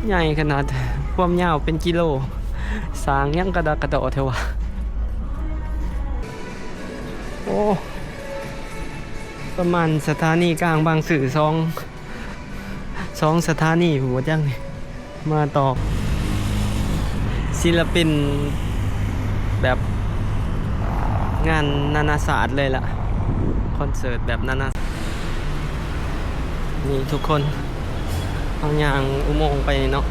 ໃຫຍ່ຂະໜາດ ຄວາມຍາວເປັນກິໂລ ສ້າງຫຍັງກະດະກະດໍແທ້ວະ. ໂອ້ ປະມານສະຖານີກາງບາງຊື່ສອງ ສອງສະຖານີພຸ້ນຈັກນີ້. ມາຕໍ່ ສິລະປິນແບບງານນານາຊາດເລີຍລະ ຄອນເສີດແບບນານາ ນີ້ທຸກຄົນ ເຮົາຍ່າງອຸໂມງໄປນີ້ເນາະ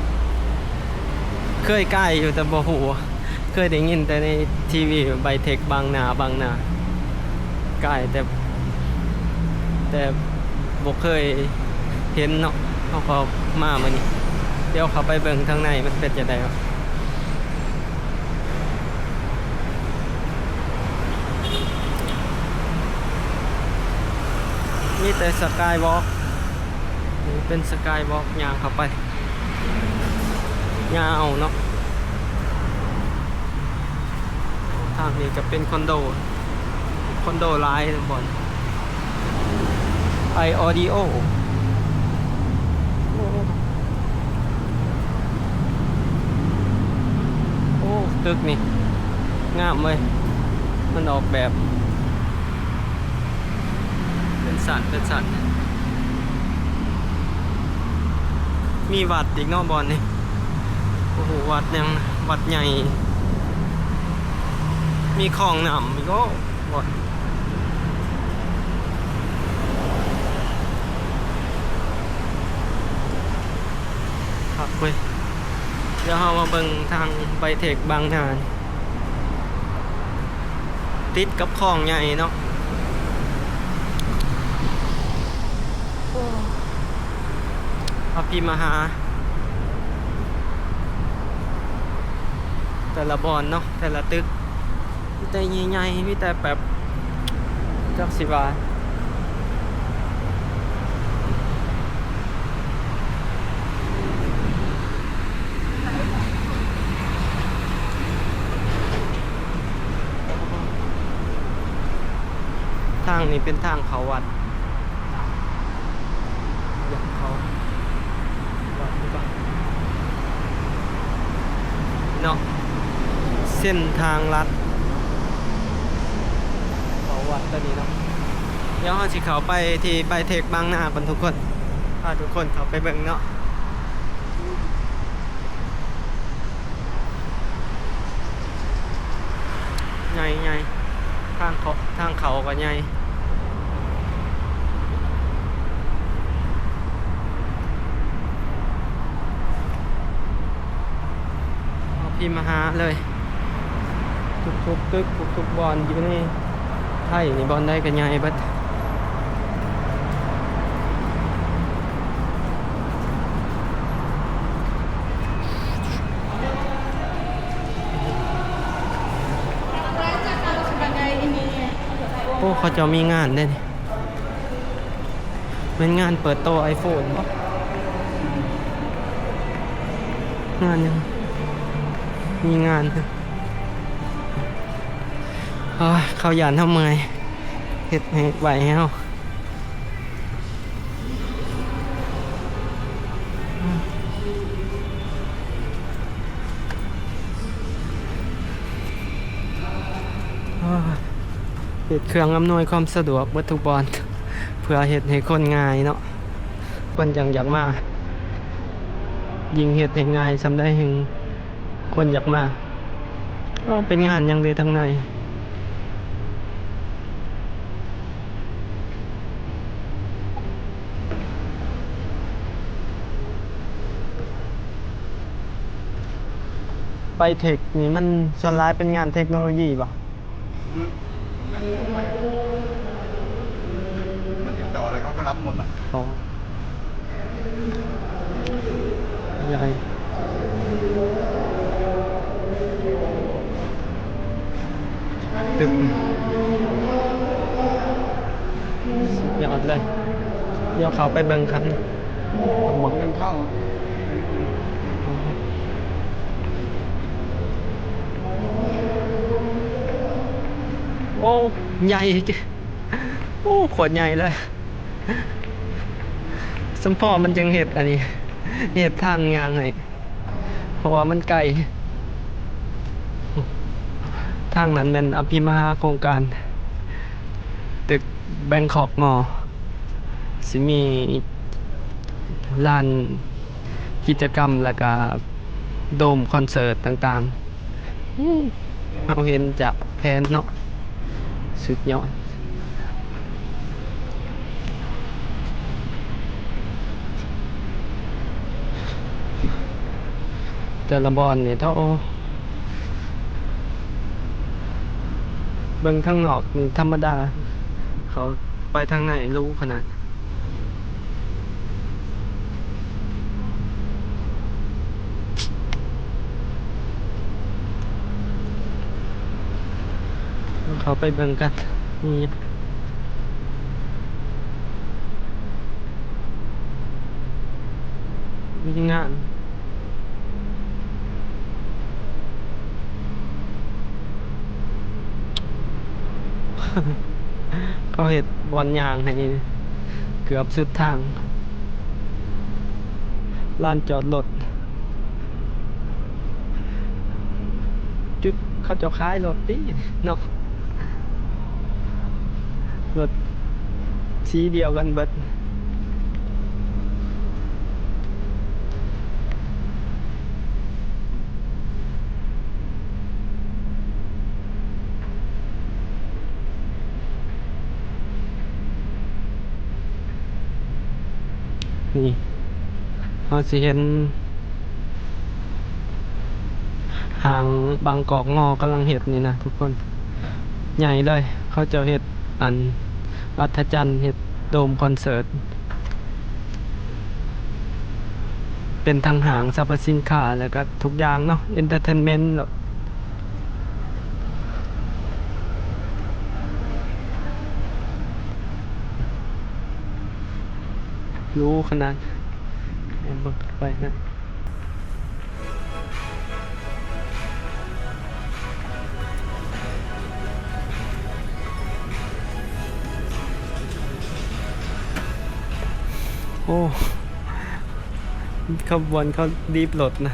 ເຄີຍກາຍຢູ່ແຕ່ບໍ່ຮູ້ ເຄີຍໄດ້ຍິນແຕ່ໃນທີວີ ໄບເທັກບາງນາ ບາງນາ ກາຍແຕ່ ແຕ່ບໍ່ເຄີຍເຫັນເນາະ ເຮົາກໍມາມື້ນີ້ ດຽວເຂົ້າໄປເບິ່ງທາງໃນມັນເປັນຈັ່ງໃດເນາະ. ມີແຕ່ສະກາຍວອກ ນີ້ເປັນສະກາຍວອກ ຍ່າງເຂົ້າໄປ ຍາວເນາະ. ທາງນີ້ກໍເປັນຄອນໂດ ຄອນໂດຫຼາຍບ່ອນ ໄອອອດີໂອ. ໂອ້ ໂອ້ ຕຶກນີ້ງາມເວີຍ ມັນອອກແບບ ເປັນຊັ້ນເປັນຊັ້ນ ມີວັດອີກເນາະບ່ອນນີ້ ບໍ່ຮູ້ວັດຫຍັງ ວັດໃຫຍ່ ມີຄອງນ້ຳອີກ ໂອ້ ບ່ອນ ຄັກເວີຍ. ດຽວເຮົາມາເບິ່ງທາງໄບເທັກບາງນາ ຕິດກັບຄອງໃຫຍ່ເນາະ ໂອ້ ພະພິມມະຫາ ແຕ່ລະບ່ອນເນາະ ແຕ່ລະຕຶກ ມີແຕ່ໃຫຍ່ໆ ມີແຕ່ແບບ ຈັກຊິວ່າ ທາງນີ້ເປັນທາງເຂົ້າວັດ ຢາກເຂົ້າວັດຫຼືເປົ່າເນາະ ເສັ້ນທາງລັດເຂົ້າວັດຕົວນີ້ເນາະ. ດຽວເຮົາຊິເຂົ້າໄປທີ່ໄບເທັກບາງນາກ່ອນທຸກຄົນ ພາທຸກຄົນເຂົ້າໄປເບິ່ງເນາະ. ໃຫຍ່ໆ ທາງເຂົ້າ ທາງເຂົ້າກໍໃຫຍ່ ພະພິມມະຫາເລີຍ ທຸກໆຕຶກ ທຸກໆບ່ອນຢູ່ໃນໄທນີ້ ບ່ອນໃດກໍໃຫຍ່ເບິດ. ໂອ້ ເຂົາເຈົ້າມີງານເດ້ນີ້ ແມ່ນງານເປີດໂຕໄອໂຟນບໍ? ງານຫຍັງ? ມີງານ ໂອ້ຍ ເຂົາຢ້ານເຮົາເມື່ອຍ ເຮັດໃຫ້ໄວໃຫ້ເຮົາ. ເຮັດເຄື່ອງອຳນວຍຄວາມສະດວກເບິດທຸກບ່ອນ ເພື່ອເຮັດໃຫ້ຄົນງ່າຍເນາະ ຄົນຈັ່ງຢາກມາ ຍິ່ງເຮັດໃຫ້ງ່າຍສ່ຳໃດ ແຮ່ງຄົນຢາກມາ. ເອີ ເປັນງານຫຍັງເດທາງໃນ? ໄບເທັກນີ້ມັນສ່ວນຫຼາຍເປັນງານເທັກໂນໂລຢີບໍ? ມັນຕິດຕໍ່ແລ້ວເຂົາກໍຮັບໝົດນະ. ອໍ ໃຫຍ່ ຕຶກ ສຸດຍອດເລີຍ. ດຽວເຂົ້າໄປເບິ່ງຄັນ ເບິ່ງເຂົ້າ ໂອ້ ໃຫຍ່ ໂອ້ ໂຄດໃຫຍ່ເລີຍ. ສົມພໍມັນຈຶ່ງເຮັດອັນນີ້ ເຮັດທາງຍ່າງໃຫ້ ເພາະວ່າມັນໄກ. ທາງນັ້ນແມ່ນອະພິມະຫາໂຄງການ ຕຶກແບງຄອກມໍ ຊິມີລານກິດຈະກຳ ແລ້ວກະໂດມຄອນເສີດຕ່າງໆ. ເຮົາເຫັນຈາກແຜນເນາະ ສຸດຍອດ. ແຕ່ລະບ່ອນນີ້ ໂທ້ ເບິ່ງທາງນອກນີ້ທຳມະດາ ເຂົ້າໄປທາງໃນຫຼູຂະໜາດ. ເຂົ້າໄປເບິ່ງກັນ ມີຫຍັງ ມີງານ ເຂົາເຮັດບ່ອນຍ່າງໃຫ້ເກືອບສຸດທາງ ລານຈອດລົດ ຈຸດເຂົາເຈົ້າຂາຍລົດຕິເນາະ ລົດສີດຽວກັນເບິດ. ນີ້ ເຮົາຊິເຫັນຫ້າງບາງກອກມໍກຳລັງເຮັດນີ້ນະທຸກຄົນ ໃຫຍ່ເລີຍ ເຂົາເຈົ້າເຮັດອັນອັດທະຈັນ ເຮັດໂດມຄອນເສີດ ເປັນທັງຫ້າງສັບພະສິນຄ້າ ແລ້ວກະທຸກຢ່າງເນາະ ເອັນເຕີເທນເມັນ ຫຼູຂະໜາດ ແອບເບິ່ງໄປນະ ໂອ້ ຂະບວນເຂົາດີບລົດນະ.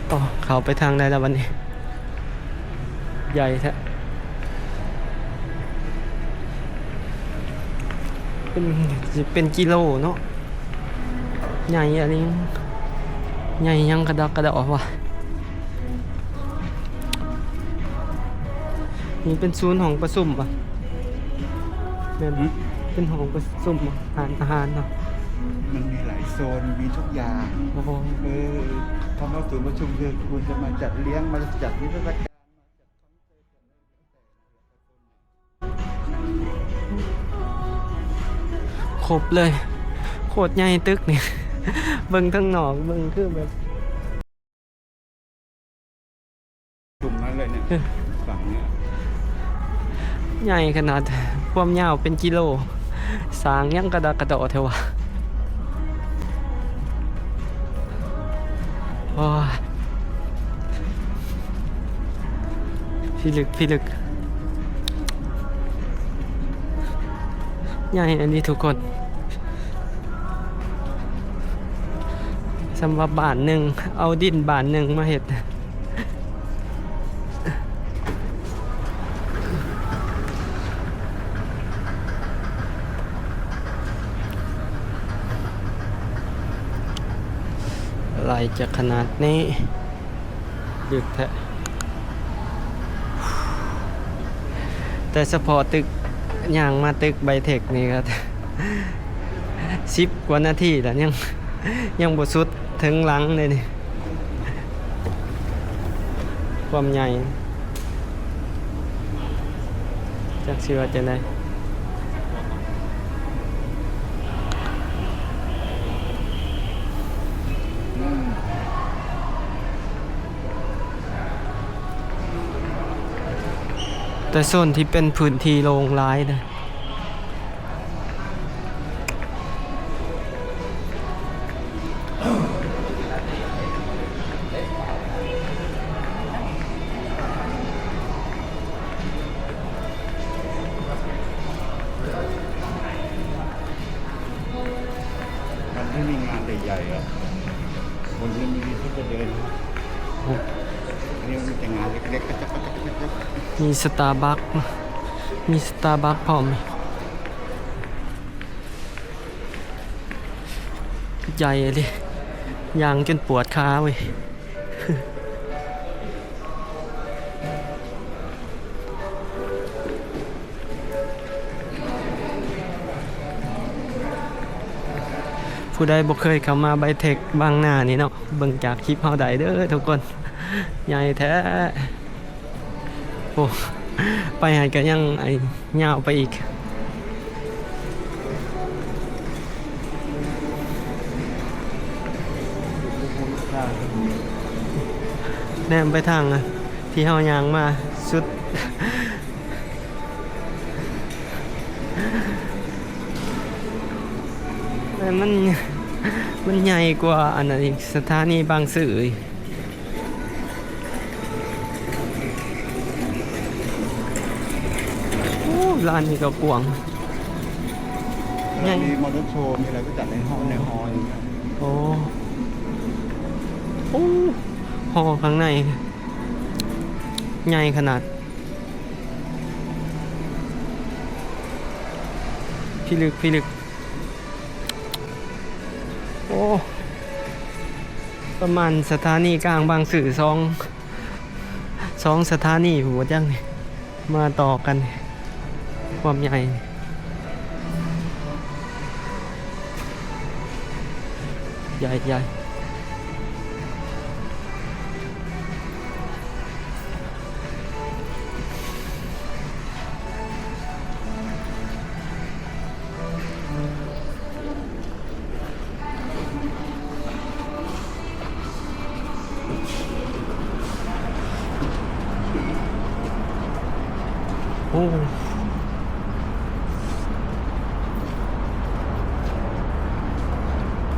ໂອ້ ເຂົ້າໄປທາງໃດລະບັດນີ້ ໃຫຍ່ແທ້ ເປັນ ເປັນກິໂລເນາະ ໃຫຍ່ອັນນີ້ ໃຫຍ່ຫຍັງກະດອກກະດໍວະ. ນີ້ເປັນສູນຫ້ອງປະຊຸມບໍ? ແມ່ນ ຫື? ເປັນຫ້ອງປະຊຸມບໍ? ຮ້ານອາຫານເນາະ ມັນມີຫຼາຍໂຊນ ມີທຸກຢ່າງ. ໂອ້ໂຫ ເອີ ຄຳວ່າສູນປະຊຸມ ຄືຄວນຈະມາຈັດລ້ຽງ ມາຈັດນິທັດສະການ ຄົບເລີຍ ໂຄດໃຫຍ່ຕຶກນີ້ ເບິ່ງທາງນອກ ເບິ່ງຄືແບບ ຊຸມນັ້ນເລີຍນີ້ ເອີ ຝັ່ງນີ້ ໃຫຍ່ຂະໜາດ ຄວາມຍາວເປັນກິໂລ ສ້າງຫຍັງກະດະກະດໍແທ້ວະ. ໂອ້ຍ ພິລຶກພິລຶກ ໃຫຍ່ອັນນີ້ທຸກຄົນ ສຳລັບບ້ານໜຶ່ງ ເອົາດິນບ້ານໜຶ່ງມາເຮັດ. ໄຫຼຈາກຂະໜາດນີ້ ດຶກແທ້ ແຕ່ສະເພາະຕຶກ ຍ່າງມາຕຶກໄບເທັກນີ້ກະສິບກວ່ານາທີແລ້ວ ຍັງ ຍັງບໍ່ສຸດເຖິງຫຼັງເລີຍນີ້. ຄວາມໃຫຍ່ ຈັກຊິວ່າຈັ່ງໃດ ແຕ່ໂຊນທີ່ເປັນພື້ນທີ່ໂລ່ງຫຼາຍເດ້. คนที่ไม่มีที่จะเดิน อันนี้มันเป็นงานเล็กๆ ก็จะ มี Starbucks มี Starbucks พร้อม ໃຫຍ່ເລີຍ ຍ່າງຈົນປວດຂາເວີຍ. ຜູ້ໃດບໍ່ເຄີຍເຂົ້າມາໄບເທັກບາງນານີ້ເນາະ ເບິ່ງຈາກຄລິບເຮົາໄດ້ເດີທຸກຄົນ ໃຫຍ່ແທ້. ໂອ້ ໄປຫັ້ນກະຍັງ ຍາວໄປອີກ ແນມໄປທາງທີ່ເຮົາຍ່າງມາສຸດ ແຕ່ມັນ ມັນໃຫຍ່ກວ່າອັນນັ້ນອີກ ສະຖານີບາງຊື່ອີກ. ໂອ້ ລານນີ້ກໍກວ້າງ ໃຫຍ່ ມີมอเตอร์โชว์ มีอะไรก็จัดในฮอลล์ ในฮอลล์อย่างเงี้ย ໂອ້ ໂອ້ ຫໍຂ້າງໃນໃຫຍ່ຂະໜາດ ພິລຶກ ພິລຶກ ໂອ້ ປະມານສະຖານີກາງບາງຊື່ສອງ ສອງສະຖານີພຸ້ນບໍ່ຈັກນີ້ ມາຕໍ່ກັນ ຄວາມໃຫຍ່ ໃຫຍ່ ໃຫຍ່. ໂອ້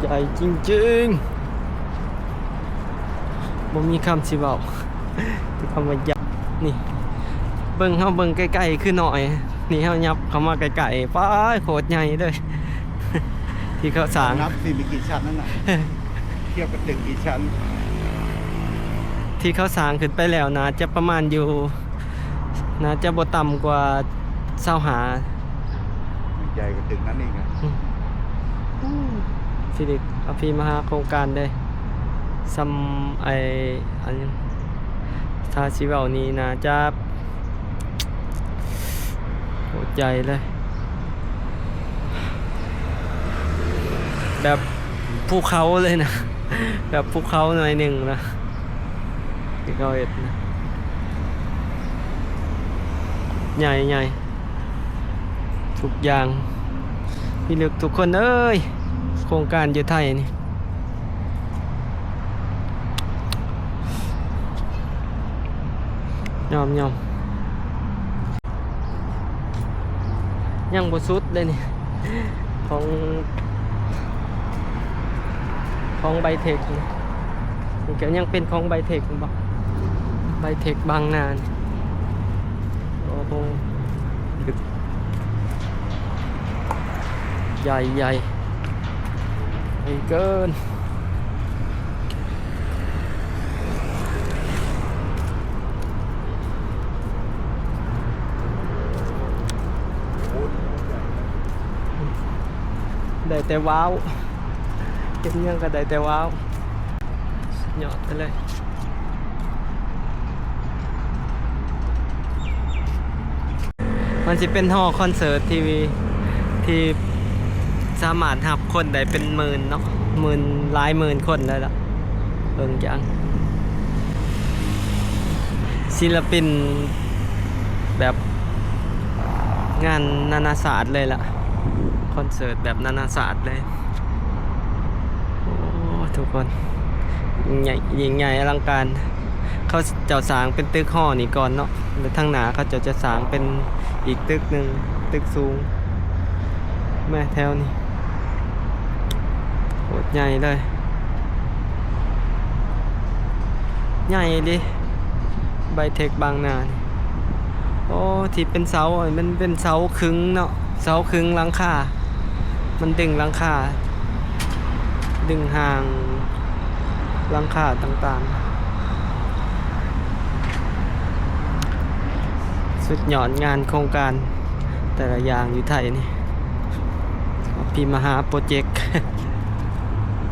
ໃຫຍ່ຈິງໆ ບໍ່ມີຄຳຊິເວົ້າ ຄືຄຳວ່າໃຫຍ່ ນີ້ ເບິ່ງ ເຮົາເບິ່ງໃກ້ໆຄືນ້ອຍ ນີ້ເຮົາຫຍັບເຂົ້າມາໃກ້ໆ ປາດ ໂຄດໃຫຍ່ເລີຍ ທີ່ເຂົາສ້າງ นับสิ มีกี่ชั้นนั่นน่ะ เทียบกับตึกกี่ชั้น ທີ່ເຂົາສ້າງຂຶ້ນໄປແລ້ວ ໜ້າຈະປະມານຢູ່ ໜ້າຈະບໍ່ຕ່ຳກວ່າຊາວຫ້າ ໃຫຍ່ກວ່າຕຶກນັ້ນອີກອະ ອືມ ອືມ ຊິລິດອະພິມະຫາໂຄງການເດ້ ສ່ຳໄອ້ ອັນ ຖ້າຊິເວົ້ານີ້ໜ້າຈະ ໂຫດໃຫຍ່ເລີຍ ແບບພູເຂົາເລີຍນະ ແບບພູເຂົາໜ້ອຍໜຶ່ງນະ ທີ່ເຂົາເຮັດນະ ໃຫຍ່ໆ ທຸກຢ່າງພິລຶກທຸກຄົນເອີຍ ໂຄງການຢູ່ໄທນີ້ ຍອມໆ ຍັງບໍ່ສຸດເດ້ນີ້ ຂອງ ຂອງໄບເທັກນີ້ ນີ້ກໍຍັງເປັນຂອງໄບເທັກບໍ່ ໄບເທັກບາງນານີ້ ໂອ້ໂຫ ໃຫຍ່ໆ ໃຫຍ່ເກີນ. ໄດ້ແຕ່ວ້າວ ເຫັນຫຍັງກໍໄດ້ແຕ່ວ້າວ ສຸດຍອດໄປເລີຍ. ມັນຊິເປັນຫໍຄອນເສີດທີ່ ທີ່ສາມາດຮັບຄົນໄດ້ເປັນໝື່ນເນາະ ໝື່ນ ຫຼາຍໝື່ນຄົນເລີຍລະ ເບິ່ງຈັ່ງ ສິນລະປິນແບບງານນານາຊາດເລີຍລະ ຄອນເສີດແບບນານາຊາດເລີຍ. ໂອ້ ທຸກຄົນ ຍິ່ງໃຫຍ່ ຍິ່ງໃຫຍ່ອະລັງການ ເຂົາເຈົ້າສ້າງເປັນຕຶກຫໍນີ້ກ່ອນເນາະ ແລ້ວທາງໜ້າເຂົາເຈົ້າຈະສ້າງເປັນອີກຕຶກໜຶ່ງ ຕຶກສູງ ແມ່ແຖວນີ້ ໂຄດໃຫຍ່ເລີຍ ໃຫຍ່ເດ້ ໄບເທັກບາງນານີ້. ໂອ້ ທີ່ເປັນເສົາ ມັນເປັນເສົາຄຶງເນາະ ເສົາຄຶງຫຼັງຄາ ມັນດຶງຫຼັງຄາ ດຶງຮ່າງ ຫຼັງຄາຕ່າງໆ ສຸດຍອດງານໂຄງການແຕ່ລະຢ່າງຢູ່ໄທນີ້ ອະພິມະຫາໂປຣເຈັກ.